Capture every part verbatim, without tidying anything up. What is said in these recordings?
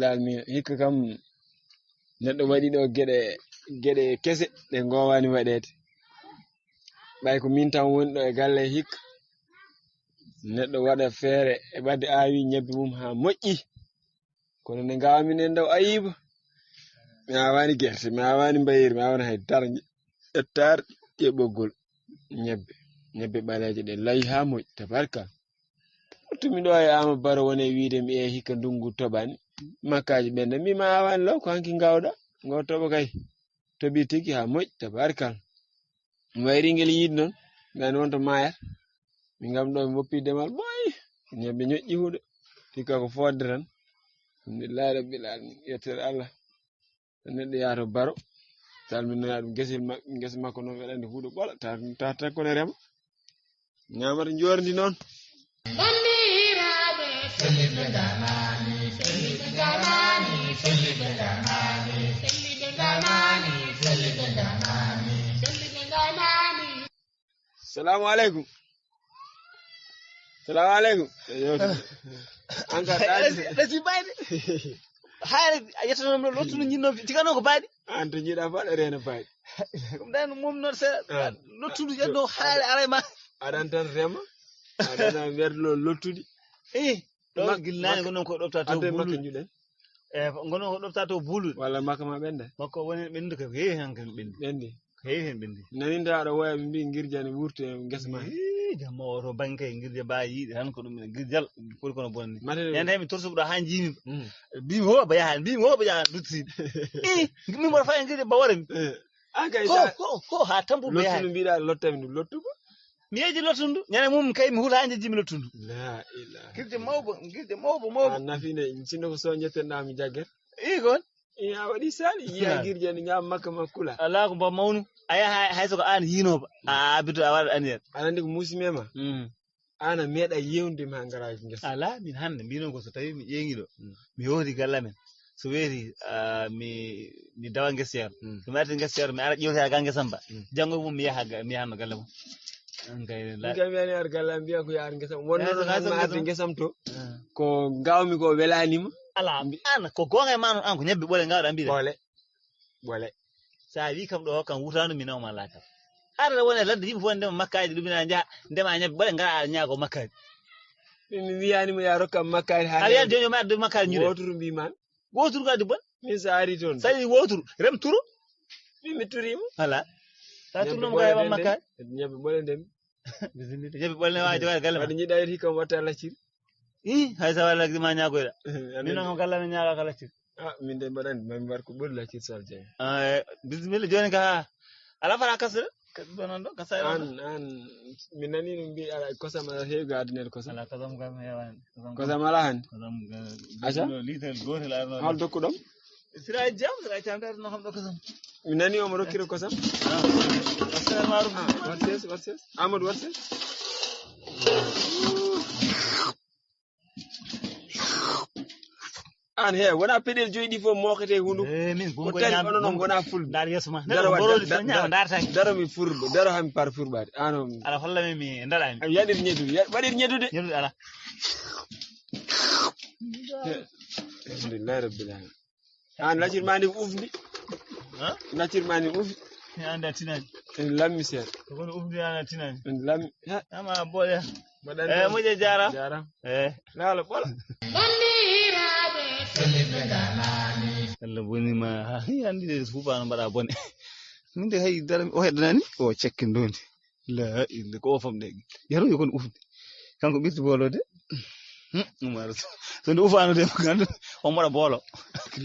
Laal mi hikka kam, neɗɗo waɗi ɗo geɗe, geɗe kese ɗe ngowani waɗeede. Ɓay ko min tan woni ɗo e galle hikka, neɗɗo waɗa feere e ɓadde aawi ñebbe mum haa moƴƴi. Kono nde ngawami nden ɗo ayiba, mi awani gerte, mi awani mbayeri, mi awani hay dara. Hectare e ɓoggol ñebbe, ñebbe ɓaleeje ɗe layi haa moƴƴi, tabarkal. Tumi ɗo e Ama Baro woni e wiide mi e hikka ndungu toɓani, makkaaji ɓennda. Mbi ma awani law, ko hanki ngawɗa, ngo toɓo kay. Toɓi tigi haa moƴƴi, tabarkal. Mi wayri ngel yiide noon, mi ani wonto maayat. Min kam ɗo mi woppi demal ɓooyi. Ñebbe ñoƴƴi huɗo. Hikka ko fodde tan. Alhamdulillahi rabbil alamin. Yettere Allah. Neɗɗo yaha to Baro. Salminoya ɗum gese ma-, gese makko noon, weɗande huɗo ɓola. Ta, ta, ta kono rema. Ñamata jorndi noon. Banndiraaɓe, fellitɓe nganaani, fellitɓe nganaani, fellitɓe nganaani, fellitɓe nganaani, fellitɓe nganaani, fellitɓe nganaani. Salamu aleykum. Salamu aleykum. An ka ɗaani. Ɗasi bayde. Haare a yettono ɗum lottude, ñinno tikano ko baɗi. An to jiɗa faɗa reena baɗi. Ɗum ɗan mum noon se lottude ƴetno haare aray ma. Aɗan tan rema. Aɗan werlo lottude. Eh, ɗo gilnaani ko noon ko ɗofta to. Ande makka bulu. Juɗen. E ngono ko ɗofta to bulu. Walla makka ma ɓenda. Makko woni ɓendu ko heewi hen kan ɓendi. Ɓendi. Heewi hen ɓendi. Naninta aɗa woya ɓe mbi ngirjani wurte e ngesa ma. Ii, jamma o to bangke ngirja ba yiɗi tan ko ɗum ngirjal. Foti kono bonde. Mate. Nen tawi mi torsuɓe ɗo haa jiimi. Mm. Mbimi ho ba yahan, mbimi ho ba yahan lutti. Ii, min mboɗo fayi ngirja ba wara mi. Eh. An kay ko, sa ko, ko, ha tampu be lottudu ha. Mbiɗa lottami ɗum lottugo. Mi yeji lottundu. Ñande mum kay mi hula ha jejji mi lottundu. La ilaha. Girde mawbo, girde mawbo, mawbo. A nafi ne, sinno ko so jetten ɗa mi jagger. I kon. I a waɗi sali, yiya girje ni ñam makka makkula. Ala ko ba mawnu. A yaha hay so ko an yinoba. A abito a waɗa aniyat. Aɗa andi ko musime ma. Mm. An a meeɗa yewnude ma ngara ngesa. Ala, min hannde mbino ko so tawi mi ƴeeŋi ɗo, mm, mi hooti galle amen. So weeti, ah, mi, mi dawa ngesa ceerno. Mm. So mi arti ngesa ceerno, mi ara ƴewta ga ngesa mba. Mm. Janngo mum mi yaha ga-, mi yahanno galle mum. An kay la- Min kay mi yani ar galle am mbiya ko yaar ngesa. Wonno eh, non so han ma arde ngesa am to. Ah. Ko ngawmi ko welani ma. Ala, mbi- an ko goonga e ma non, an ko ñebbe ɓole ngawɗa mbiɗa. Ɓole. Ɓole. Sa wi kam ɗo kam wutanu mi nawma laakal. Haɗa wona ladde yimɓe fof ndema makkaji ɗum ina njaha ndema ñebbe ɓole ngara aɗa ñaago makkaji. Min mi wiyani mo ya rokkam makkaji ha. Aɗa yani joni ma addu makkaji ñuɗe. Woturu mbiman. Woturu ko addi bon. Min sa ari toon. Sa yi woturu rem turu. Min mi turimo. Ala. Sa turno mo kay makkaji. Ñebbe ɓole ndemi. Bisimilla. Ñebbe ɓole ne wawi jogaade galle ma. Waɗi jiɗa yeti kam watta lacciri. Ih, hay sa wala ma ñaagoyɗa. Min non kam galle amen ñaaga ka lacciri. Ah, min de mbaɗani, mami mbaɗ ko ɓuri lacciri so Aljawi. Ah, eh, bisimilla joni ka. Ala fara kasre. Ka ɗum ɗon ɗo, ka sayra. An, an, mi nani ɗum mbi ala kosam ala heewi ko adduneede kosam. Ala kosam kam heewani. Kosam ala hannde. Kosam ga. Aca? Litre gotel arno. Hol dokkuɗom? Sira e jam, sira e jam, tawde no kam ɗo kosam. Mi nani omo rokkira kosam. Ah, wassalam maru. Ah, wat ses, wat ses. Amadou, wat ses. An he, wona peɗel joyi ɗi fof mokete hundu. Eh, min ko tawi onon on gona fulɓe. Ndar yeso ma. Daro wa- borodi da- so ñaama da- ndartaki. Daro mi furɗo, daro hami par furɓade. Ano. Ala holla mi mi ndaɗa mi. Am yaɗir ñedude, ya- waɗir ñedude. Ñedude ala. Alhamdulillahi rabbil alamin. An laccir ma ni ufndi. Ha? Laccir ma ni ufndi. Mi anda tinani. En lammi seeɗa. Ko kono ufndi ana tinani. En lammi. Ha? Ama boya. Mbaɗani eh, ɗon. Moƴƴa jaara. Jaara. Eh. Laala ɓola. Banndiraaɓe, fellitɓe nganaani. Allah boni ma. Ha, hi, andi de huufaano mbaɗa bone. Min de hay dara o heddanaani. O cekki ndondi. La illa ko o famɗe. Yaro yo kon ufde. Kanko ɓirti boolo de. Hmm, Umar. So nde ufaano de mo gandu. O moɗa boolo.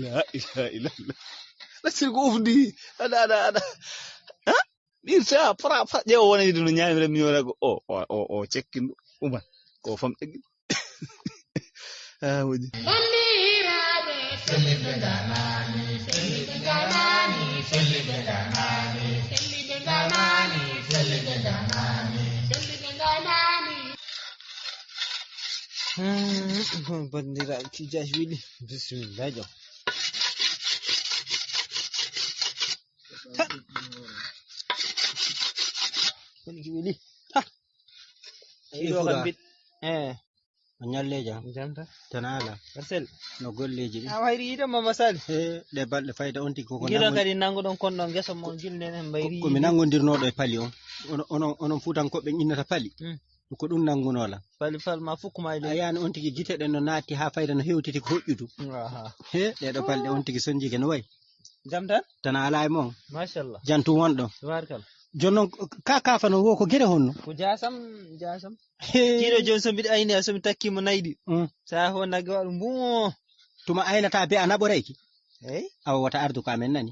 La ilaha illallah. La sirgo ufdi. Ada, ada, ada. Ha? Ɗirta, para, para, ƴeewa wona yiɗi no ñaamira miñoore ko o, o, o, o cekkinɗo. Umar. Ko famɗe. Ah, woni. Banndiraaɓe, fellitɓe nganaani, fellitɓe nganaani, fellitɓe nganaani, fellitɓe nganaani, fellitɓe nganaani, fellitɓe nganaani. Hmm, banndiraaɓe, tijjaaji weli. Bismillah, jam. Woni ki weli. Ha. Ɗo kam bit. Eh. On ñalleeja. Jam tan. Tan ala. Marcel. No golleeji ɗi. A wayri yiide Mama Sali. He, ɗe balɗe fayda on tigi koko Gila nango- kadi nanguɗon kon ɗon geso mon gilnen en mbayri Ko mi yiide. Nangondirnooɗo e pali on. Onon, onon, onon Fuutankooɓe innata pali. Hmm. Ko ɗum nangunoo lan. Pali fal ma fukk ma A de. Yaani on tigi gite ɗen no naatti haa fayda no hewtiti ko hoƴƴudu. Aha. He, ɗee ɗo balɗe on tigi sonjiike no wayi. Jam tan? Tan alaa e mon. Machallah. Jantu wonɗo. Tabarkalla. Jooni noon ka kaafa no wo ko gere honno? Ko jasam, jasam. He. Kiiɗo jooni so mbiɗa ayni so mi takkiima nayi ɗi. Mm. Sa ho nagge waɗu mbumo. Tuma aynata be a naɓorayki. Eyi. Awa wata ardu ko amen nani.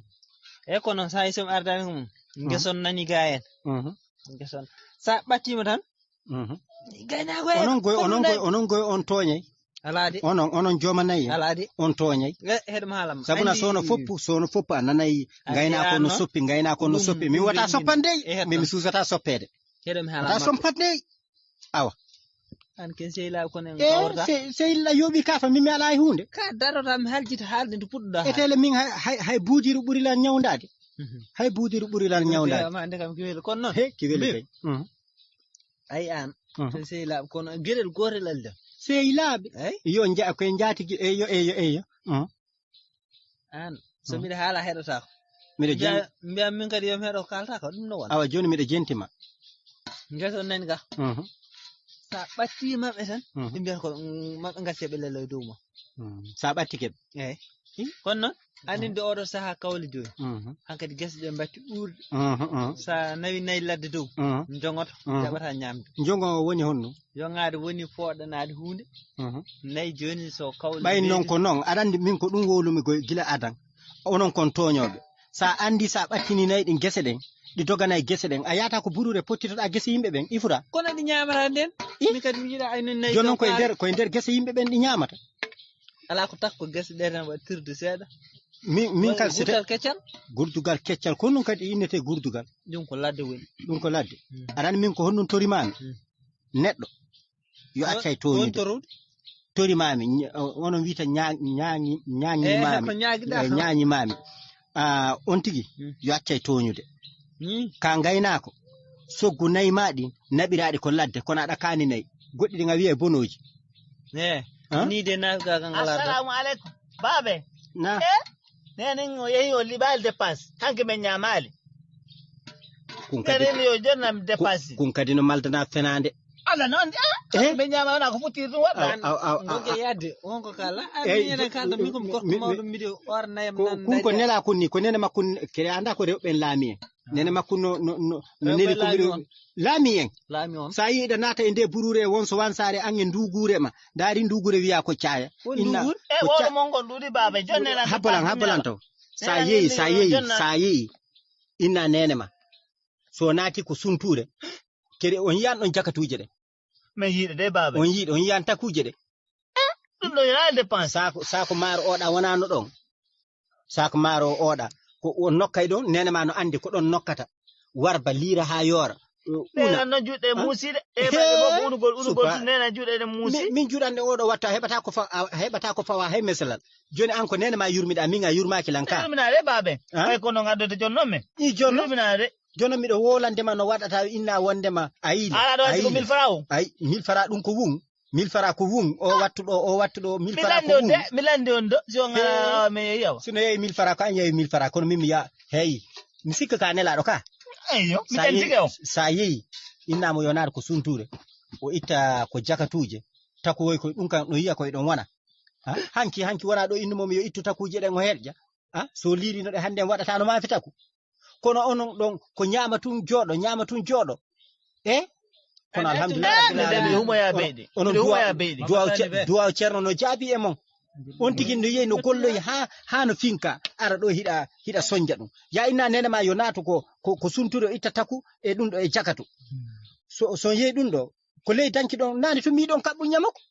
E kono sa so mi ardani ko mum. Mm. Ngeson nani ga en. Mhm. Ngeson. Sa ɓattima tan. Mhm. Gaynaako en. Onon goy, onon goy, onon goy on tooñay. Alaa de. Onon, onon jooma nayi en. Alaa de. On tooñay. E, heɗum haalam. Sabuna Andi- sono foppu, sono foppu a nanay Andi gaynaako no ano. Soppi, gaynaako no Ɗum soppi. Min wata ɗum soppande. E heɗum. Min mi suusata soppeede. Heɗum haalam. Wata soppande. Awa. An ken sehilaaɓe kono en E, kawrata. Se, sehila yoɓi kafa, min mi alaa e huunde. Ka darota mi haljita haalde nde puɗɗoɗaa haalde. Etele min hay, hay, hay buudiru ɓuri lan ñawndaade. Mhm. Hay buudiru ɓuri lan ñawndaade. Ma ande kam ki weli kono noon. He, ki weli Min. Kay. Mhm. Ay an. Mhm. Ken sehilaaɓe kono geɗel gootel alde. Sehilaaɓe? Eyi. Yo nja-, koye njaatigi, eyo, eyo, eyo. Mhm. An, so Mhm. Mbiɗa haala heɗotaako. Mbiɗa jen- Mbiya, mbiya min kadi yo mi heɗo ko kaalata ko, ɗum no wona. Awa, jooni mbiɗa jentima. Ngeso nani ga. Mhm. Sa ɓatti maɓɓe tan, Mhm. Ɓe mbiyata ko, mm, maɓɓe ngacce ɓe lelo e dow ma. Mhm. Sa ɓatti keɓe. Eyi. Kono noon, anndinde oɗo sahaa kawle jooni. Mhm. Hankadi gese ɗe mbatti uurɗe. Mhm, mhm. Sa nawi nayi ladde dow, Mhm. Njogoto, Mhm. Jaɓata ñaamde. Njogo o woni honno? Yoŋaade woni fooɗanaade huunde. Mhm. Nayi jooni so kawle Ɓay noon ko noon, aɗa anndi min ko ɗum wowlumi ko gila adan. Onon kon tooñooɓe. Sa anndi sa ɓattini nayi ɗin gese ɗen, ɗi dogana e gese ɗen, a yahata ko buruure pottitoɗa gese yimɓe ɓen, ifura. Kono ɗi ñaamata nden. I? Min kadi mi yiɗa ay nun nayi Jooni noon koye nder, koye nder gese yimɓe ɓen ɗi ñaamata. Alaa ko takko gese ɗe tan waɗi tirde seeɗa. Min, min Walla kan sete gurdugal keccal? Gurdugal keccal, ko ɗum kadi innete gurdugal. Ɗum ko ladde woni. Ɗum ko ladde. Hmm. Aɗa anndi min ko honɗum torimaami? Hmm. Neɗɗo. Yo accay tooñude. Torimaami, ñ-, onon wiyta ñaa-, ñaañi-, ñaañimaami. Eh, ko ñaagiɗaa. Eh, ñaañimaami. Ah, on tigi, Hmm. Yo accay tooñude. Hmm. Ka ngaynaako, soggu nayi maa ɗi, naɓiraaɗi ko ladde, kono aɗa kaani nayi. Goɗɗi ɗin a wiya e bonooji. Eh, Ah? Ni de nafiga kan ngalaa. Assalamu alaikum. Baabe. Na. Eh? Nenen o yehi o liɓaali dépense. Hanke men ñaamaali. Kun kadi, Nenen yo jonnam dépense. Kun kadi no maldana fenaande. Alla noon de, ah, Eh? Ɓe ñaama wona ko fottiri ɗum waɗa. Aw, aw, aw, aw, Goge aw. Yadde, wonko kala. Ah, Eh, min enen kala, min ko mi gorko mi, mi, mawɗo, mbiɗo orna yam ko, nan kun ko daña. Nela kun ni, ko nene makko kun, kere anda ko rewɓe en laami en. Ah. Nene makko no, no, no, no Rewɓe neli ko laami mbiɗo on. Laami en. Laami on. Sa yiɗa naata e nde buruure e won so wansaare an e nduguure ma. Daari nduguure wiya ko caaya. Woni Inna, nduguure? E ko oɗo ca-, mon ngon ɗuɗi baaba, jonnela habbalan, habbalan taw. Sa Nela yeyi, neli sa yo yeyi, jonna. Sa yeyi. Inna nene ma. So naati ko suntuure, kadi on yiyan ɗon jakatuuje ɗen. Men yiɗe de, baaba. On yiɗe, on yiyan takuuje ɗen. Ɗum ɗo yona dépense. Saako, saako maaro oɗa wonano ɗon. Saako maaro oɗa. Ko on nokkay ɗon, nene ma no andi ko ɗon nokkata. Warba liira ha yoora. Una. Nena no juɗe muusi de. E baɗe fof unugol, unugol Suka. Tun nena juɗe ɗe muusi. Mi, min juɗande oɗo wattu a heɓata ko fa-, a heɓata ko fawa hay meselal. Joni an ko nene ma yurmiɗa, min a yurmaki lan ka. Yurminade, baaba. Ha? Kay ko non addode jonnon men. I jonno? Yurminade. Jono miɗo wolandema no waɗata inna wondema a yiili. Ala ɗo a waɗi ko yiili. Mille francs o. Ay, mille francs ɗum ko wun. Mille francs ko wun. O wattuɗo, o wattuɗo mille francs ko wun. Mi landi on de, mi landi on do. Si on ala mi yeyi awa. Sino yeyi mille francs ko an yeyi mille francs kono min mi ya. Hey. Mi sikka ka nelaɗo ka. Eyyo, mi tantike o. Sa yeyi, innamo yo naar ko sunture. O itta ko jakatuje. Takuwoy koy ɗum kan no yiya koy ɗon wona. Ha? Hanki, hanki wona ɗo innumo mi yo ittu takuje ɗen o herƴa. Ha? So liirino ɗe hande en waɗata no mafi taku. Kono onon ɗon ko ñaama tun jooɗo, ñaama tun jooɗo. E? Kono alhamdulillah. Miɗo humoya beyɗe. Onon duwa, duwa, duwa Ceerno no jaabi e mon. On tigi no yehi no golloyi ha, ha no finka, ara ɗo hiɗa, hiɗa sonja ɗum. Ya inna nene ma yo naatu ko, ko, ko suntude o itta taku e ɗum ɗo e jakatu. So, so yehi ɗum ɗo, ko ley danki ɗon, nani to miɗon kaɓɓu ñamako.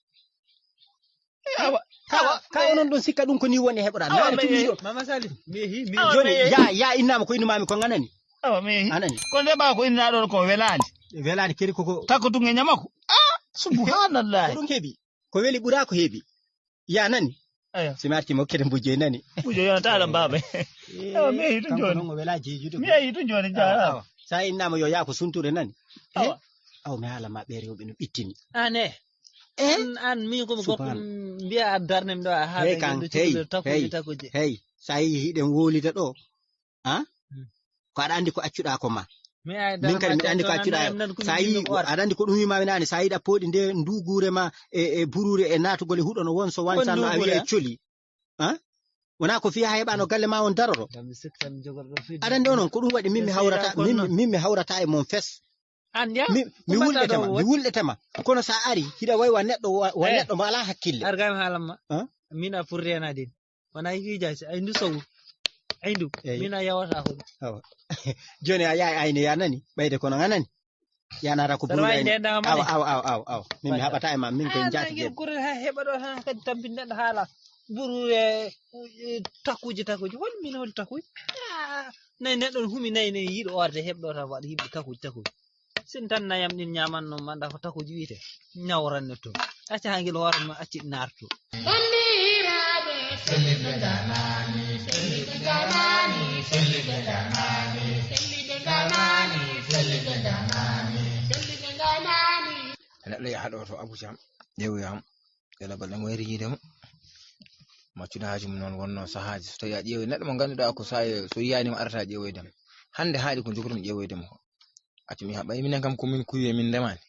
Awa, ka, awa, ka onon ɗon sikka ɗum ko ni woni heɓora. Awa, nani to miɗon. Mama Sali, mi yehi, mi Awa, Joni, mi yehi. Ya, ya innama ko innumami ko nganani. Awa, mi yehi. Anani. Ko nde ɓawa ko inna ɗon ko welani. Welani kadi koko. Takko tun e ñamako. Ah, subhanallah. Ko ɗum heɓi. Ko weli ɓura ko heɓi. Ya nani? Eyo. Si mi arti mo kede mbujjoy nani. Mbujjoy yonata alam baaba. Eh, awa, mi yehi tun kanko joni. Non o wela jeejude. Mi yehi tun joni, awa, jaaraama. Awa. Sa innama yo yaa ko sunture nani. Awa. Eh? Awa, mi haala ma ɓe rewɓe no ɓittini. Ane. Eh? An, an, min ko mi gorko, subhan, mbiya a darne mi ɗo, a haala hey, kan, yimɓe hey, cukalel takuji, hey, takuji. Hey, sa yi hiɗen wolida ɗo. Ha? Hmm. Ko aɗa andi ko accuɗa ko ma. Min kadi miɗa andi ko accuɗa. Sa yi, aɗa andi ko ɗum wima mi nani, sa yiɗa pooɗi nde ndugure ma e, e burure e natugol e huɗo no won so wancanno a wiya e coli. Ha? Wona ko fiya heɓano galle ma on daroro. Aɗa andi onon ko ɗum waɗi min mi hawrata, min, min mi hawrata e mon fes. An ya? Mi, mi wulɗetema, mi wulɗetema. Kono sa ari, hiɗa wayi wa neɗɗo, wa, wa neɗɗo mo ala hakkille. Argami haalamma. Ha? Min a furrena din. Wona hiija si ay ndu sowu. Ay ndu. Eyi. Min a yawata ko. Awa. Joni a yaay ayne ya nani? Ɓayde kono nga nani? Yanata ko buru ayne. Awa, awa, awa, awa, awa. Min mi haɓata e ma, min koy jaati je. Gure ha heɓa ɗo tan kadi tampin neɗɗo haala. Buru e, e takuji, takuji. Hol min hol takuji? Ah, nay neɗɗo humi nay nay yiɗo orde heɓɗo tan waɗa yiɗi takuji, takuji. Sin tan nayam ɗin ñamanno manda ko takuji wiyete. Ñawranno to. Acca hangel hoore ma acci narto. Banndiraaɓe, felliɓe nganani, felliɓe nganani, felliɓe nganani, felliɓe nganani, felliɓe nganani, felliɓe nganani. Neɗɗo yaha ɗo to Abuja, ƴeewoyam, ƴeewa balɗe mo wayri yiide mo. Maccuɗo haaju mum noon wonno sahaaji. So tawi a ƴeewoy neɗɗo mo ngannduɗaa ko sa, so yiyaani mo arata ƴeewoyde mo. Hannde haaɗi ko njogormi ƴeewoyde mo ko. Accu mi haɓa, minen kam ko min kuwi e min ndemaani.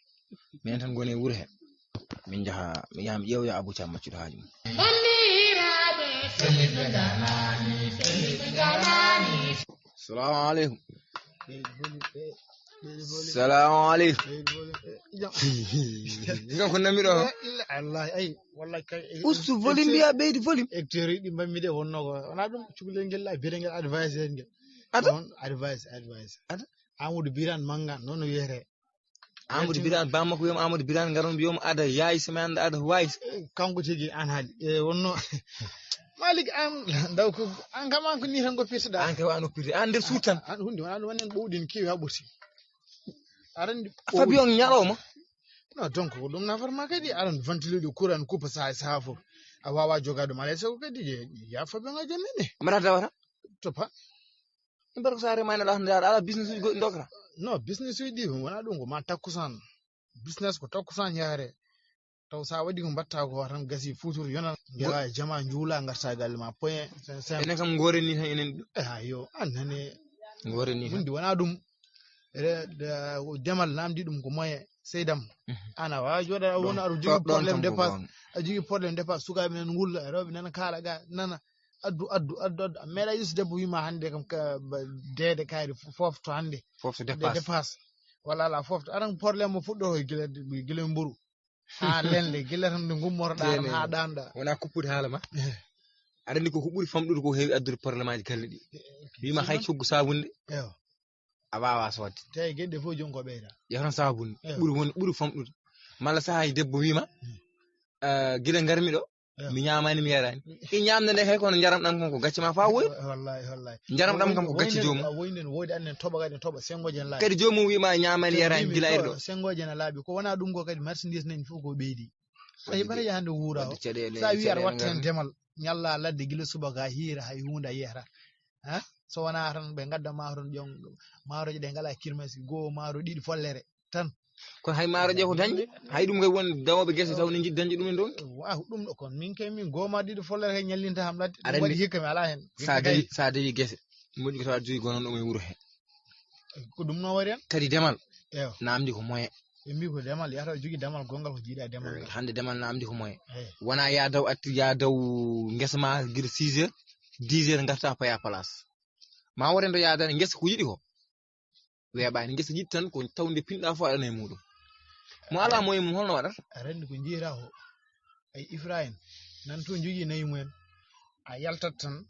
Minen tan ngoni e wuro he. Min njaha, mi yaha mi ƴeewoya Abou Thiam maccuɗo haaju mum. Banndiraaɓe, felliɓe nganani, felliɓe nganani. Salamu aleykum. Salamu aleykum. Ngam ko nammi ɗo. Wallahi, ay, wallahi, kay, ustu volume, mbiya ɓeydi volume. Hecteur ɗi mbammi de wonno ko. Wona ɗum, cukalel ngel, la, biyetengel advice ngel. Ada? On advice, advice. Ada? Amadou Birane Manga, noon o wiyete. Amadou Birane, bammakko wiyamo Amadou Birane, ngaron mbiyamo ada, yaay semaine ada, ada, waay. Eh, kanko tigi an haali. Eh, wonno. Malik, an, ndaw ko, an kam an ko ni tan ko pirtuɗa. An kay wano pirti, an nder suut tan. An hundi, wona ɗum wannen ɓowɗin kewi ha ɓurti. Aran Fabi on ñalawma. Non, donc, ko ɗum nafata ma kadi, aran ventilo ɗo courant coupe sa, sa fof. A wawa jogade ɗum, alay sago kadi, je, ya Fabi on a jannene. Mbaɗa dawata? Toppa. Mbaɗa ko sa remani ala, ala business uji goɗɗi dokra. Non, business uji ɗi, wona ɗum, ko ma takkusan. Business ko takkusan yahre. Taw sa waɗi ko mbatta ko tan gasi futur yona. Ngewa e jama njuula ngarta galle ma point. Enen kam ngoren ni tan enen. Eh, ha yo, an nane. Ngoren ni tan. Hundi wona ɗum. Re-, da-, demal namdi ɗum ko moyen. Seydam. Mhm. Ana wawa jooɗa a wona aɗa jogui problème dépasse. A jogui problème dépasse, sukaɓe nan ngulla, rewɓe nana kaala ga, nana. Addu, addu, addu, addu. A meeɗa yus debbo wima hande kam ka, ba, deede kayri fo-, fofto hande. Fofto dépasse. Dépasse. Walla ala fofto. Aran problème mo fuɗɗo ko gila, gila mburu. Ha lelle, gila tan nde gummoroɗa tan ha ɗanɗa. Wona kuppude haala ma. Eh. Aɗa andi ko, ko ɓuri famɗude ko heewi addude problème aji galle ɗi. Eh, ok. Wima hay coggu sabunde. Ewa. A wawa sodde. Tawi geɗe fof joni ko ɓeyda. Yahatan sabunde. Ewa. Ɓuri won, ɓuri famɗude. Malla sahaji debbo wima, hmm, eh, gila garmi ɗo, ewa, mi ñamani, mi yarani. I ñamde nde kay kono jaram ɗam kon ko gacce ma fa woy. Wallahi, wallahi. Jaram ɗam kam ko gacce jomum. Woyde no woodi annen toɓa kadi, toɓa sengoje en laaɓi. Kadi jomum wima ñamani, yarani gila e ɗo. Sengoje en laaɓi. Ko wona ɗum ko kadi marchandise nani fof ko ɓeydi. Ay, bara yahande wuura o. Sa wi aɗa watta hen demal, ñalla ladde gila subaka hiira hay hunde a yehata. Ha? So wona tan ɓe gadda ma toon ƴon, maaroje ɗe ngala kirmasi, goo maaro ɗiɗi follere tan. Kono hay maaroje ko dañde, hay ɗum kay won dawoɓe gese taw ne jiɗi dañde ɗum en ɗon. Waaw, ɗum ɗo kon min kay min goo maaro ɗiɗi follere kay ñallinta ham ladde. Aɗa andi, waɗi hikka mi ala hen. Sa dañi, sa dañi gese, moƴƴi ko tawa aɗa jogii gonon ɗum e wuro he. Ko ɗum no waɗi hen? Kadi demal. Ewa. Namdi ko moyen. Ɓe mbi ko demal, yata o jogii demal gongal ko jiiɗa e demal ngal. Hande demal namdi ko moyen. Eyi. Wona ya daw atti, ya daw ngesa ma gila six heures, dix heures garta paya place. Ma woten to yaadani ngesa ko yiɗi ko. Weeɓani ngesa yiɗi tan ko tawde pinɗa fof aɗana e muɗum. Mo ala moyen mum holno waɗata? A renndi ko jiira ko. Ay Ibrahim, nan to jogii nayi mumen. A yaltat tan.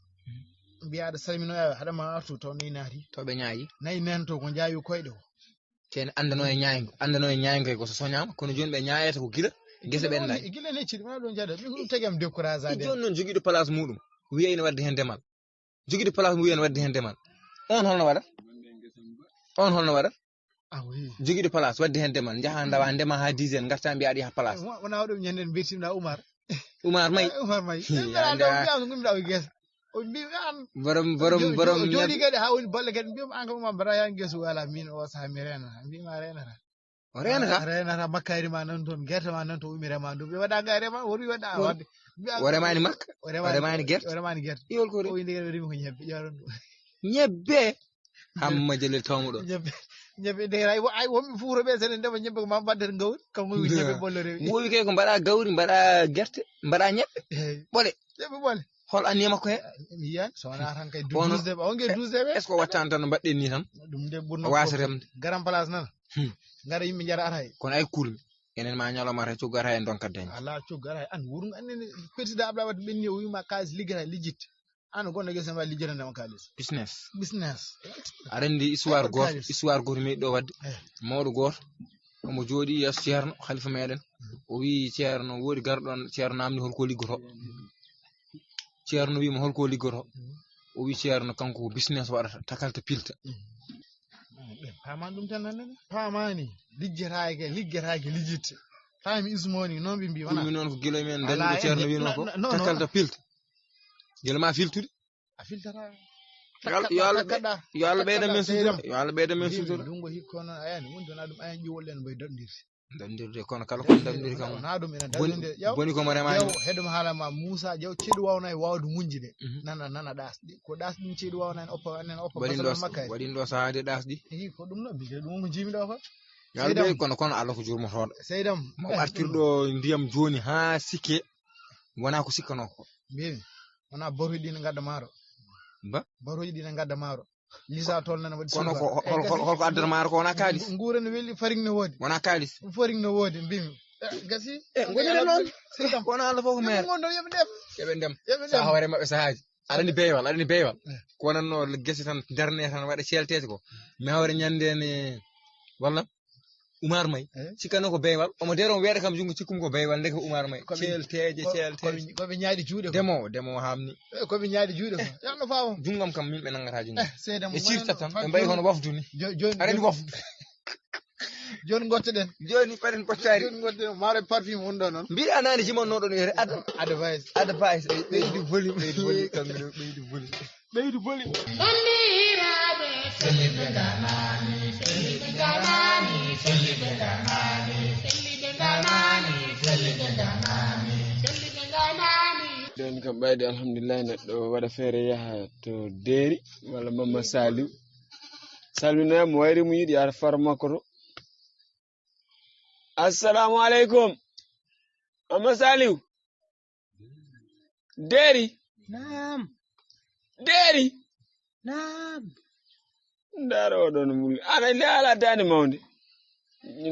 Mbiya aɗa salminoya, haɗa ma artu taw nayi naati. Taw ɓe ñaayi. Nayi nan to ko jaawi koyɗe ko. Te en andano e ñaaygo, andano e ñaaygo ko so soñaama, kono jooni ɓe ñaayata ko gila gese ɓenndaani. Gila ne cidi, wona ɗum jaada. Min ko ɗum tagi am découragé. Jooni noon jogiiɗo place muɗum, wiya ina wadde heen demal. Jogiiɗo place mum wiya ina wadde heen demal. On holno waɗat? On holno waɗat? Ah, oui. Jogiiɗo place wadde heen demal, njaha ndawa ndema haa dix heures, ngarta mbiya aɗa yaha place. Wona ɗum ñande mbirtimɗa Oumar. Oumar May. Oumar May. Hi, anda. Ɗum gesa. O mbi an. Borom, borom, jo-, borom jo-, jooɗi kadi haa woni balle kadi mbiyam an kam Oumar Bara yan gesu wala min o saha mi rena. Mbima renata. O reenata. Reenata makkaari ma nan toon, gerte ma nan to, ummi rema ɗum. Ɓe waɗa nga rema, wori waɗa. Won- wadde. Mbiya- O remaani makka, o remaani o remaani gerte. O remaani gerte. Iwol ko remi? O inde o remi ko ñebbe, ƴaaron ɗum. Ñebbe. Hamma Jalel tawmuɗo. Ñebbe, ñebbe nde ay, ay, wonɓe Fuuta ɓe, sene ndema ñebbe ko ma mbaddata gawri, kanko wi ñebbe ɓollo rewi. Wowi kay ko mbaɗa gawri, mbaɗa gerte, mbaɗa ñebbe. Eey. Ɓole. Ñebbe ɓole. Hol anniya makko he? Mi yiyan, so wonaa tan kay Kono, douze de, on nge douze de ɓe. Est-ce que o wattani tan no mbaɗɗen ni tan? Ɗum de ɓurno O waasa ko remde. Garan place nan. Hmm. Ngara yimɓe njara ata hay. Kono ay kulmi. Enen ma ñalawma ata coggu ata e ndonka dañde. Ala coggu ata hay. An wurunga, an nene, président Abdoulaye Wade ɓenni o wima kalis liggata, lijjit. An gonɗo gese ma lijjata ndema kalis. Business. Business. Aɗa anndi histoire Ay, gooto, kalis. Histoire gooto meɗi ɗo waɗde. Eh. Mawɗo gooto, omo jooɗi yeeso Ceerno, Khalifa meɗen. O wi Ceerno, woodi garɗo ɗon, Ceerno namni holko liggoto. Ceerno wi mo holko liggoto. O wi Ceerno kanko ko business waɗata, takalta pilta. Ɓe paamani ɗum tan, nan nene. Paamani. Lijjetaake, liggetaake, lijjitte. Paami Ismooni, noon ɓe mbi, wona? Ɗum noon ko gila men dañi Alaa ko Ceerno en, wino no, ko, no, no, no. Takalta pilta. Gila ma filtude. A filtata. Yo Allah, yo Allah ɓe-, yo Allah ɓeyda men sutura. Yo Allah ɓeyda men sutura. Ndungu hikko noon, ayani, wonde wona ɗum, ayani, ƴiwol en mboy daɗndirde. Daɗndirde, kono kala ko daɗndiri kam. Wona ɗum ena boni, daɗndirde. Ƴeew. Boni ko mo remaani. Ƴeew, heɗum haala ma, Muusa, ƴeew, ceeɗu waawna e waawde muñde de. Mhm. Nana, nana ɗaasɗi. Ko ɗaasɗi ɗum ceeɗu waawna en oppa, en oppa Waɗi basal ɗo, makka en. Waɗi ɗo sahaaji ɗaasɗi. Eyi, ko ɗum ɗo, mbiɗa ɗum ko jiimi ɗo ko. Yo Allah Seydam. Ɓey, kono, kono Allah ko jurmotooɗo. Seydam. Mo artirɗo ndiyam jooni haa sikke, wona ko sikkanoo ko. Mbimi, wona boroji ɗi ne ngadda maaro. Ba? Boroji ɗi ne ngadda maaro. Lisa toon nana waɗi Kono ko, suukar. Hol, hol, hol ko addata maaro ko wona kaalis? Ngu-, nguura ne weli, faring ne woodi. Wona kaalis? Faring ne woodi, mbimi. Eh, gasi. Eh, ngonire noon. Seydam. Kono Allah fof ko meere. Ngonɗon yoɓe ndem. Yoɓe ndem. Yoɓe ndem. Sa hoore maɓɓe sahaaji. Aɗa anndi beywal, aɗa anndi beywal. Eh. Ko wonanno gese tan, darne tan, waɗa ceelteeje ko. Mi hawre ñande ne, walla Umar May. Eh? Sikkano ko beywal. Omo dero weeɗa kam junngo, cikkum ko beywal, ndeke ko Umar May. Ko ɓe, ceelteeje, ko, ceelteeje. Ko ɓe, ko ɓe ñaayɗi juuɗe ko. Demowo, demowo haamni. Eh, ko ɓe ñaayɗi juuɗe ko. Yo Allah faabo. Junngam kam, min ɓe nanngata junngo. Eh, seeda mo ɓe cirta tan, ɓe mbayi hono wafdu ni. Jo-, joni, aɗa anndi joni wafdu. Joni ngottoɗen. Joni paɗen pottaari. Joni ngottoɗen. Maaro e parfum woni ɗo noon. Mbiɗa anaani jimannooɗo no wiyete Ad-, Advice. Advice. Ɓeydu volume. Ɓeydu volume, kamɓe ɗo ɓeydu volume. Ɓeydu volume. Banndiraaɓe, selliɓe nganaani, selliɓe nganaani, selliɓe nganaani, selliɓe nganaani, selliɓe nganaani, selliɓe nganaani. Ɗon kam ɓayde, alhamdulillahi, neɗɗo waɗa feere yaha to Deeri walla Mamma Saliw. Salminoya mo wayri mo yiɗi ara far makko to. Assalamu aleykum. Mamma Saliw. Deeri. Naam. Deeri. Naam. Ndaara oɗon muli. Ana le ala daande mawnde.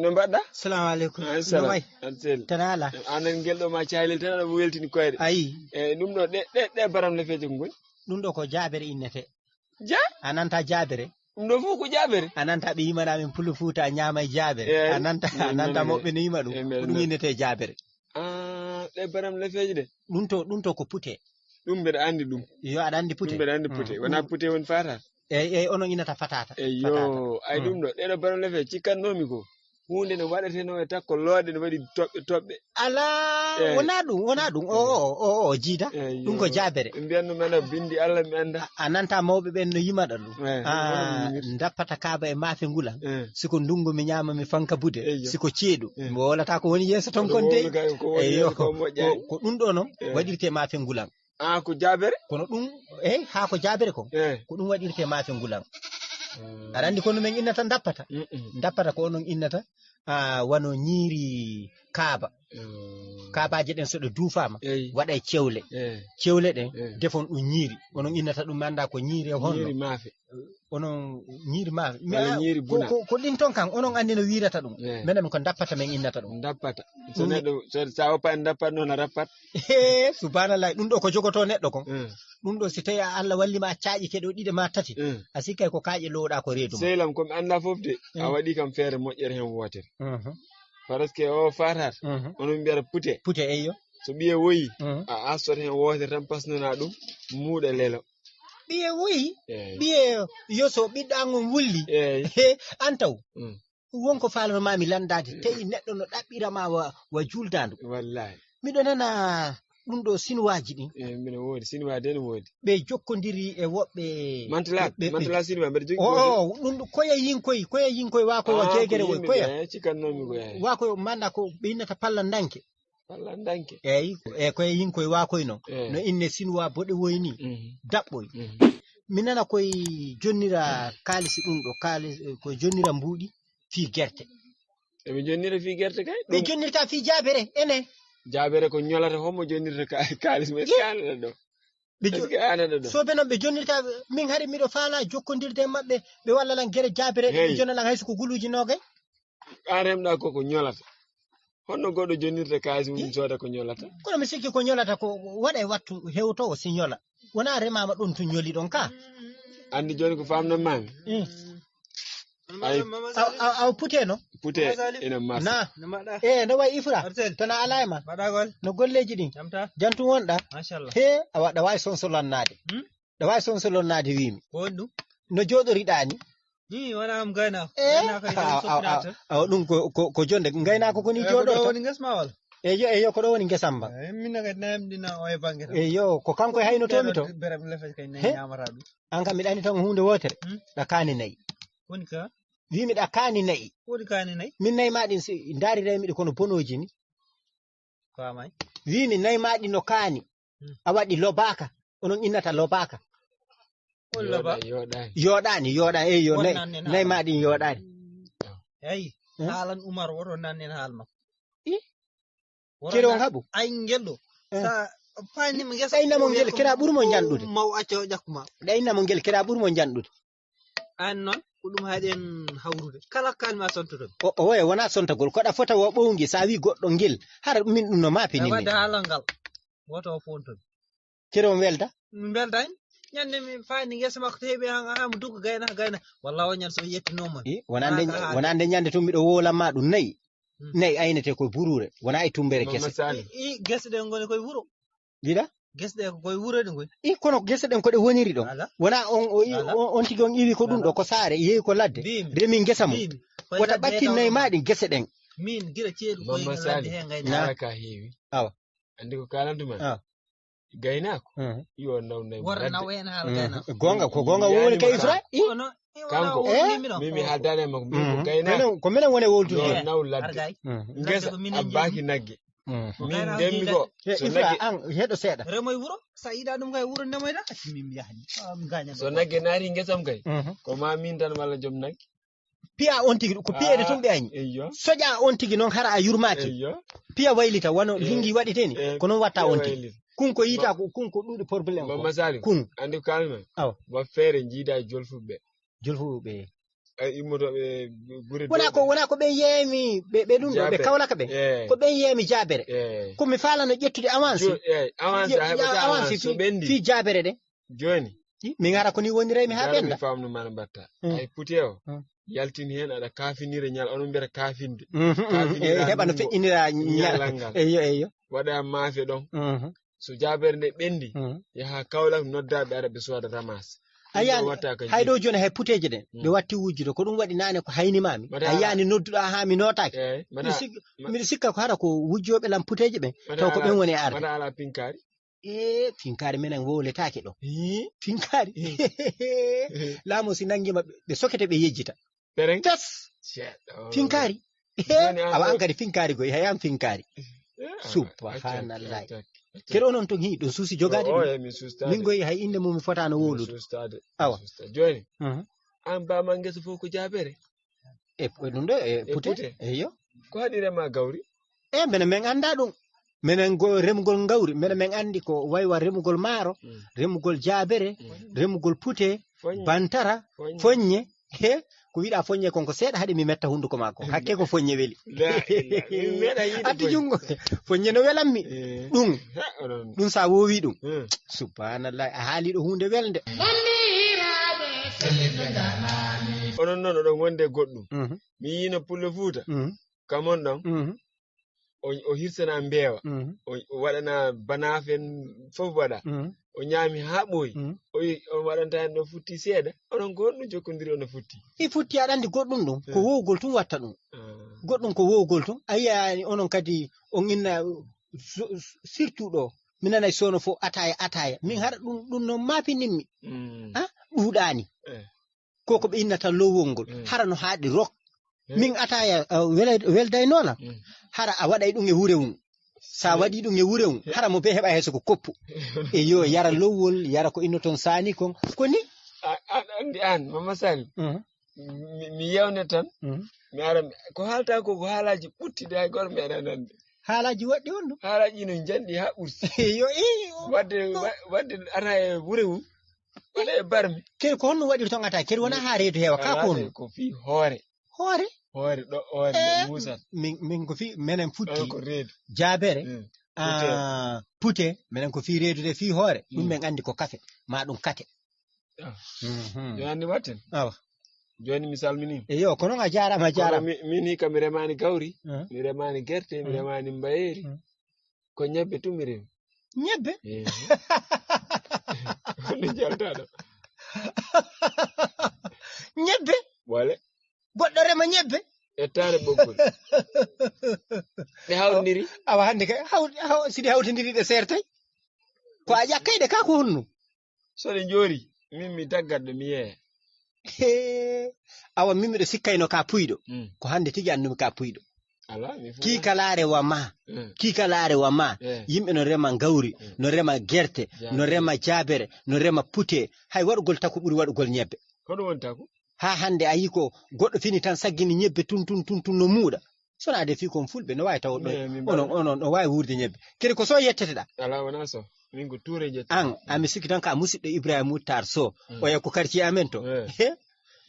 No mbaɗɗa? Salamu aleykum. Alaykum salam. No wayi? Aɗa selli. Tan ala. Anan ngel ɗo ma cahlel tan aɗa weltini koyɗe. Ayi. E ɗum ɗo ɗe, ɗe, ɗe baram lefeeje ko ngoni? Ɗum ɗo ko jaabere innete. Ja? A nanta jaabere? Ɗum ɗo fof ko jaabere? A nanta ɓe yimana min Pullo Fuuta ñaama e jaabere. Eey. A nanta, a nanta mawɓe no yima ɗum. Eey, ko ɗum innete jaabere. Ah, ɗe baram lefeeje ɗe? Ɗum to, ɗum to ko pute. Ɗum mbeɗa anndi ɗum. Yo, aɗa anndi pute? Ɗum mbeɗa anndi pute. Mm. Wona pute woni fata? Eey, eey, onon innata fatata. Eey, yo, fatata. Ay, mm, ɗum ɗo. Ɗeɗo baram lefeeje, cikkannoomi ko huunde nde waɗeteno e takko looɗe, ne waɗi toɓɓe, toɓɓe. Alaa, eey, wonaa ɗum, wonaa ɗum. O, o, o, o, jiida. Eey, ɗum ko yo jaabere. Ɓe mbiyatno mi annda binndi Allah, mi annda. A, a nanta mawɓe ɓen no yimaɗa ɗum. Eey, ah, wonaa ɗum. Ndappata kaaba e maafe ngulan. Eey. Si ko ndunngu mi ñaama mi fanka bude. Eey, yo. Si ko ceeɗu. Eey. Mi wowlata ko woni yeeso ton kon dey. Wowlu kay ko woni yeeso kon moƴƴaani. Ko, ko ɗum ɗo noon, eey, waɗirte maafe ngulan. Ah, ko jaabere? Kono ɗum, eey, haa ko jaabere ko. Eey. Ko ɗum waɗirte maafe ngulan. Mm. Aɗa anndi kono men innata ndappata? Mm-mm. Ndappata ko onon innata, ah, wano ñiiri kaaba. Mm. Kaabaaje ɗen so ɗe duufaama, eey, waɗa e cewle. Eey. Cewle ɗen, eey, defon ɗum ñiiri. Onon innata ɗum, mi annda ko ñiiri e honno. Ñiiri maafe. Onon ñiiri maafe. Walla ñiiri ko, buna. Ko, ko ɗin ton kan, onon anndi no wiirata ɗum. Eey. Menen ko ndappata men innata ɗum. Ndappata. So ɗum neɗɗo, so, so a woppa en ndappat noon a rappat. Hee, subhanallah, ɗum ɗo ko jogotoo neɗɗo kon. Mm. Ɗum ɗo, si tawii a Allah walli ma a caaƴike ɗo ɗiɗe ma tati, mm, a sikkay ko kaaƴe lowɗa ko reedu ma. Sehil am, ko mi annda fof de, a, mm, waɗi kam feere moƴƴere heen wootere. Mhm. Parce que o fatat, mhm, onon mbiyata pute. Pute, eyyo. So ɓiye woyi, mhm, a astot heen wootere tan pasnana ɗum, muuɗa lelo. Ɓiye woyi, eey, ɓiye yo so ɓiɗɗa ngon wulli. Eey. He, an taw. Mm. Won ko faalano ma mi lanndaade, tawi neɗɗo no ɗaɓɓira ma wa, wa juuldaandu. Wallahi. Miɗo nana ɗum ɗo sinuwaaji ɗin. Eh, mbiɗa woodi, sinuwaa de no woodi. Ɓe jokkondiri e woɓɓe. Mantala, ɓe, ɓe, mantala sinuwaa, mbeɗa jogii o, goɗɗo. O, ɗum ɗo koye yinkoy, koye yinkoy waa koye o jeegere woy, koye. Eh, cikkannomi ko yaay. Waa koye manda ko ɓe innata palla ndanke. Palla ndanke. Eyi, e koye yinkoy waa koye non. Eh. No inne sinuwaa boɗe woy ni. Mhm. Daɓɓoy. Mhm. Mi nana koye jonnira kaalisi ɗum ɗo, kaalisi, ko jonnira mbuuɗi fii gerte. Eɓe jonnira fii gerte kay? Ɓe jonnirta fii jaabere, ene. Jaabere ko ñolata, homo jonnirta ka-, kaalis, mais est-ce que an aɗa ɗo? Ɓe jo-, est-ce que an aɗa ɗo? Soobe noon ɓe jonnirta, min hari miɗo faala jokkondirde e maɓɓe, ɓe walla lan gere jaabere, ɓe jonna lan hay so ko guluuji noogay. An remɗa ko ko ñolata. Honno goɗɗo jonnirta kaalis mum sooda ko ñolata? Kono mi sikki ko ñolata ko waɗa e wattu hewtowo si ñola. Wona remaama ɗon to ñoli ɗon ka. Anndi jooni ko faamnan maami? Mm. Ay. Aw, aw, aw putee no? Putee ina marsa. Na. No mbaɗa? Eh, no wayi Ifra? Marcel. Tana alaa e ma? Mbaɗagol? No golleeji ɗin? Jam tan? Jantu wonɗa? Machallah. He, awa, ɗa waawi sonsolonnaade. Hmm? Ɗa waawi sonsolonnaade wiimi. Ko woni ɗum? No jooɗoriɗaa ni? Ni wona am gaynaako. Eh? Gaynaako e dow sokiraaɓe tan. Awa, ɗum ko, ko, ko jonde. Ngaynaako ko ni jooɗorta. Eh, ko ɗo woni ngesa ma walla? Eyo, eyo, ko ɗo woni ngesa am ba. Eh, min kadi na yamɗina o e bannge tan. Eyo, ko kanko e haynotoomi to. Berem lefet kay ne ñaamata ɗum. An kam miɗa anndi tan ko huunde wootere. Hmm? Ɗa kaani nayi. Woni ka? Wiimi ɗa kaani nayi. Woni kaani nayi? Min nayi ma ɗin si ndaari rewmi ɗi kono bonooji ni. Faamay. Wiimi nayi ma ɗi no kaani. Hmm. A waɗi lobaaka. Onon innata lobaaka. On loba? Yooɗaani, yooɗaani. Yooɗaani, yooɗaani. Eyo, nayi, nayi ma ɗin yooɗaani. Eyi, hmm? Haalan Umar woto nannen haal makko. I? Kere on haɓu? Ay, ngel ɗo. Eh. Sa paanima ngesa. Ɗaynamo ngel, kera ɓuri mo njanɗude. Maw acca o ƴakkuma. Ɗaynamo ngel, kera ɓuri mo njanɗude. An noon, ko ɗum haɗi en hawrude. Kala kalma sontoto. O, o, oye, wona sontagol. Ko ɗa fota wo ɓowngi, sa wi goɗɗo ngel. Hara min ɗum no maapini min. Wadde haalal ngal. Woto o fontoni. Kere on welda? Min mbelda en. Ñande mi faani ngesa makko to heɓi han, aha, mo duggo gayna, gayna. Walla o ñande so yettinoma. I, wonande, wonande ñande tun miɗo wowlanma ɗum nayi. Hmm. Nayi aynete koye buruure, wona e tumbere gese. I, i, gese ɗen ngoni koye wuro. Giɗa? Gese ɗe ko koye wuro ɗe ngoni. I, kono gese ɗen ko ɗe woniri ɗon. Ala. Wona on, o, i, ala. On, on tigi on iwi ko ɗum ɗo, ko saare, yehi ko ladde. Mbimi. Remi ngesa mum. Mbimi. Wota ɓakkin nayi ma ɗin gese ɗen. Min gila ceeɗu koye ladde he ngayna. Ala ka heewi. Awa. Anndi ko kaalantu ma? Ah. Gaynaako. Mhm. Yo naw nayi. Wara ladde. Naw en haala gaynaako. Goonga, ko goonga woni kay Ifra? I? Kono, i wona kanko, o woni mi ɗo. Min mi haaldaani e makko. Min ko gaynaako. Minen, ko minen woni e wowltude. Yo naw ladde. Argay. Mhm. Ngesa ko minen abbaaki nagge. Mhm. Min ndemmi ko. Eh, so Ifra, nagge an, heɗo seeɗa. Remoy wuro, sa yiɗa ɗum kay wuro ndemoyta. Min mi yahani. Ah, mi gaña so ɗo. Nagge naati ngesam kay. Mhm. Ko ma min tan walla joom nagge. Piya on tigi, ko piyeede tun ɓe añi. Eyyo. Soƴa on tigi noon hara a yurmaaki. Eyyo. Piya waylita, wano lingi waɗiteni, eh, ko noon watta piya on tigi waylita. Kun ko yiita ko, kun ko ɗuuɗi problème ko. Mama Salim, kun. Anndi ko kalmi? Awa. Wa feere jiida e jolfuɓe. Jolfuɓe. Ay, immotooɓe gure wona ko, wona ko ɓe yeemi, ɓe, ɓe ɗum ɗo, ɓe Jaabere. Kawlaka ɓe. Eh. Ko ɓe yeemi jaabere. Eh. Ko mi faalano ƴettude avance. Jo-, eh, avance, ye-, a heɓata avance avance fi, so ɓendi. Fi jaabere ɗe. Jooni. I, min hara ko ni woniraymi haa ɓenda. Mi faamnu ma no mbatta. Hmm. Ay pute o. Hmm. Yaltini heen aɗa kaafinira ñal, onon mbiyata kaafinde. Mhm, mhm. Kaafinira e heɓa no feƴƴinira ñal. Ñallal ngal. Eyyo, eyyo. Waɗa maafe ɗon. Mhm. So jaabere nde ɓendi, mhm, yaha Kawlak nodda ɓe ara ɓe sooda ramas. A yaani, hay ɗo jooni hay puteeje ɗen, ɓe watti wujjude. Ko ɗum waɗi naane ko haynimami. A yaani nodduɗa haa mi nootaaki. Eey, miɗo sik-, miɗo sikka ko hara ko wujjooɓe lan puteeje ɓen. Taw ko ɓen woni e arde. Mbaɗa ala pinkaari. E finkaari menen wowletaake ɗo. Hii. Finkaari. Hii. Laamu si nangi ma ɓe, ɓe sokete ɓe yejjita. Pereng. Tas. Ceeɗo. Finkaari. Jooni an awa ko an kadi finkaari goy, hay an finkaari. Eh, awa, subhanallah. Acca, acca, acca. Kadi onon ton hii, ɗum suusi jogaade. O, ɗum. O, e mi sustaade. Min goy hay innde mum mi fotaano wowlude. Mi sustaade. Awa. Mi susta. Jooni. Mhm. An ba ma ngesa fof ko jaabere. E, e ɗum ɗo, e, e pute. Pute. Eyo. Ko haɗi rema gawri? E, mbeɗa men annda ɗum. Menen go remgol ngawri, mbeɗa men anndi ko waywa remugol maaro, mm, remugol jaabere, mm, remugol pute, foññe, bantara, foññe, foññe. He, ko wiɗa foññe kon ko seeɗa haɗi mi metta hunduko ma ko. Hakke ko foññe weli. La ilaha. Min meeɗa yiide attu foññe. Junngo. Foññe no welammi. Eh. Ɗum. Ha, onon. Ɗum sa wowi ɗum. Hmm. Subhanallah, a haali ɗo huunde welde. Onon noon oɗon wonde goɗɗum. Mhm. Mi yiino Pullo Fuuta. Mhm. Kamon ɗon. Mhm. O, o hirsana mbeewa. Mhm. O, o waɗana banaafe en fof waɗa. Mhm. O ñaami haa ɓooyi. Mhm. O wi, o waɗanta en ɗo futti seeɗa. Onon ko honɗum jokkondiri ono futti? I futti aɗa anndi goɗɗum ɗum. Ko wowgol tun watta ɗum. Ah. Goɗɗum ko wowgol tun. A yiyaani onon kadi on inna, su-, su-, surtout ɗo. Mi nanay soono fof ataaya, ataaya. Min hara ɗum, ɗum noon maapininmi. Mm. Ah, ɗuuɗaani. Eh. Ko ko ɓe innata lowol ngol. Mm. Hara no haaɗi rok. Eh. Min ataaya, ah, wela-, weldaynoola. Mm. Hara a waɗay ɗum e wurewun. Sa waɗi ɗum e wurewun, hara mo be heɓa heeso ko koppu. E yo yara lowol, yara ko inno toon saani kon. Ko ni? A, a, anndi aan, Mama Sali. Mhm. Mi, mi yewne tan. Mhm. Mi ara, mi, ko haalta ko, ko haalaaji ɓuttiɗi, hay gooto mi ara nande. Haalaaji woɗɗi on ɗum? Haalaaji no njanɗi haa ɓurti. Yo, i, o, wadde, o. Wa-, wadde ana e wurewun, waɗa e barmi. Kadi ko honno waɗirton ata? Kadi wona haa reedu heewa, ka ko honno? Ko fii hoore. Hoore? Hoore ɗo, hoore ɗo. Eh, muusat. Min, min ko fii, menen futti. Ɗo ko reedu. Jaabere. Mm. Ah, pute. Pute, menen ko fii reedude fii hoore. Ɗum mm. Men anndi ko kafe, ma ɗum kate. Ah. Mhm. Yo anndi watten. Awa. Jooni mi salminii. E yo, kono a jaaraama, a kono jaaraama. Mi, min hikka mi remaani gawri, ah. Mi remaani gerte, mi mm. Remaani mbayeeri. Mm. Ko ñebbe tun mi remi. Ñebbe? Eh. Ko nde jaltaɗo. Ñebbe? Wale. Goɗɗo rema ñebbe? Ettaare ɓoggol. Ɗe hawtindiri? Awa hannde kay, haw-, haw-, si ɗe hawtindiri ɗe seertay. Ko a ƴakkay ɗe ka ko honno? So ɗe njoori, min mi daggat ɗe mi yeeya. Hee, awa min miɗo sikkayno ka puyɗo. Mm. Ko hannde tigi anndumi ka puyɗo. Alaa, mi faala. Kiikalaare wa ma. Mm. Kiikalaare wa ma. Eh. Yimɓe no rema ngawri, mm. No rema gerte, jaabere. No rema jaabere, no rema pute. Hay waɗugol taku ɓuri waɗugol ñebbe. Ko ɗum woni taku? Haa hannde a yii ko goɗɗo fini tan saggini ñebbe tun, tun, tun, tun no muuɗa. So na de fii kon fulɓe, no waawi taw ɗo, eh, min onon, mbaɗa. Onon, no waawi wuurde ñebbe. Kadi ko so yetteteɗaa. Alaa, wonaa so. Min ko tuure njetteɗaa. An, a mi sikki tan ka musiɗɗo Ibrahima Moutar Sow. Mm. Oya ko quartier amen to. Eh. He?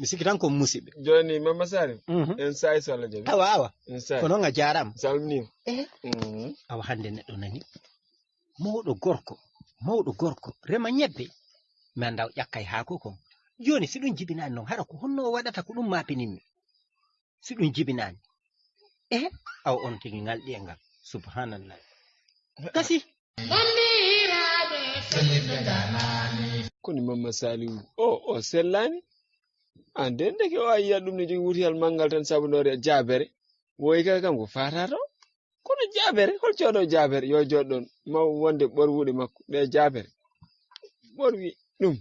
Mi sikki tan ko musiɓɓe. Jooni, Mama Sali, mhm. En saayi so Allah jaɓi. Awa, awa. En saayi. Ko noon a jaaraama. Salminiima. Eh? Mhm. Awa hannde neɗɗo nani. Mawɗo gorko, mawɗo gorko, rema ñebbe. Mi anndaa o ƴakkay haako kon. Jooni, si ɗum jibinaani noon, hara ko honno o waɗata ko ɗum maapininmi? Si ɗum jibinaani. Eh, awa on tigi ngal ɗiye ngal. Subhanallah. Kasi. Banndiraaɓe, felliɓe nganaani. Kono Mamma Saliou, o, o sellaani. An de ndeke o a yiya ɗum ne jogi wurtiyal manngal tan sabu ndoore jaabere. Woyi kay kam ko faata to. Kono jaabere, hol coodo jaabere? Yo jooɗ ɗon. Ma wonde ɓorwuɗe makko, ɗe jaabere. Ɓorwi ɗum.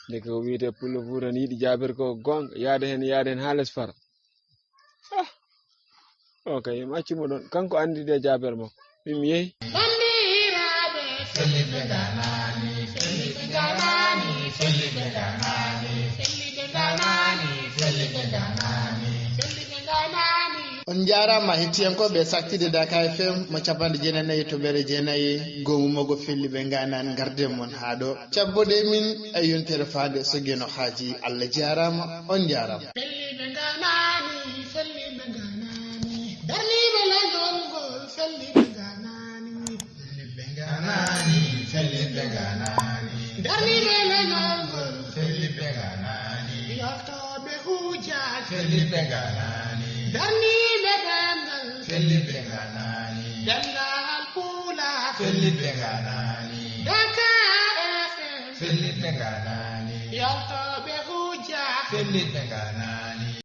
Ndeke o wiyete Pullo Fuuta ne yiɗi jaabere ko goonga. Yaade heen, yaade heen haa les fara. Ah. O kay, mi accu mo ɗon. Kanko anndi ɗe jaabere makko. Min mi yehi. Banndiraaɓe, felliɓe nganaani, felliɓe nganaani, felliɓe nganaani, felliɓe nganaani, felliɓe nganaani, felliɓe nganaani. On njaaraama hettiyankooɓe Saktide Daka F M mo capanɗe jeenayi e nayi toɓɓere jeenayi, goomu mo ko felliɓe nganaani ngarden mon haa ɗo. Cabboɗe min e yontere faande so geno haaji. Allah jaaraama, on njaaraama. Felliɓe nganaani, felliɓe nganaani. Darniiɓe leñol ngol, felliɓe nganaani. Felliɓe nganaani, felliɓe nganaani. Darniiɓe leñol ngol, felliɓe nganaani. Yaltooɓe hujja, felliɓe nganaani. Darniiɓe ɗemngal, felliɓe nganaani. Ɗemngal Pulaar, felliɓe nganaani. Daka F M, felliɓe nganaani. Yaltooɓe hujja, felliɓe nganaani.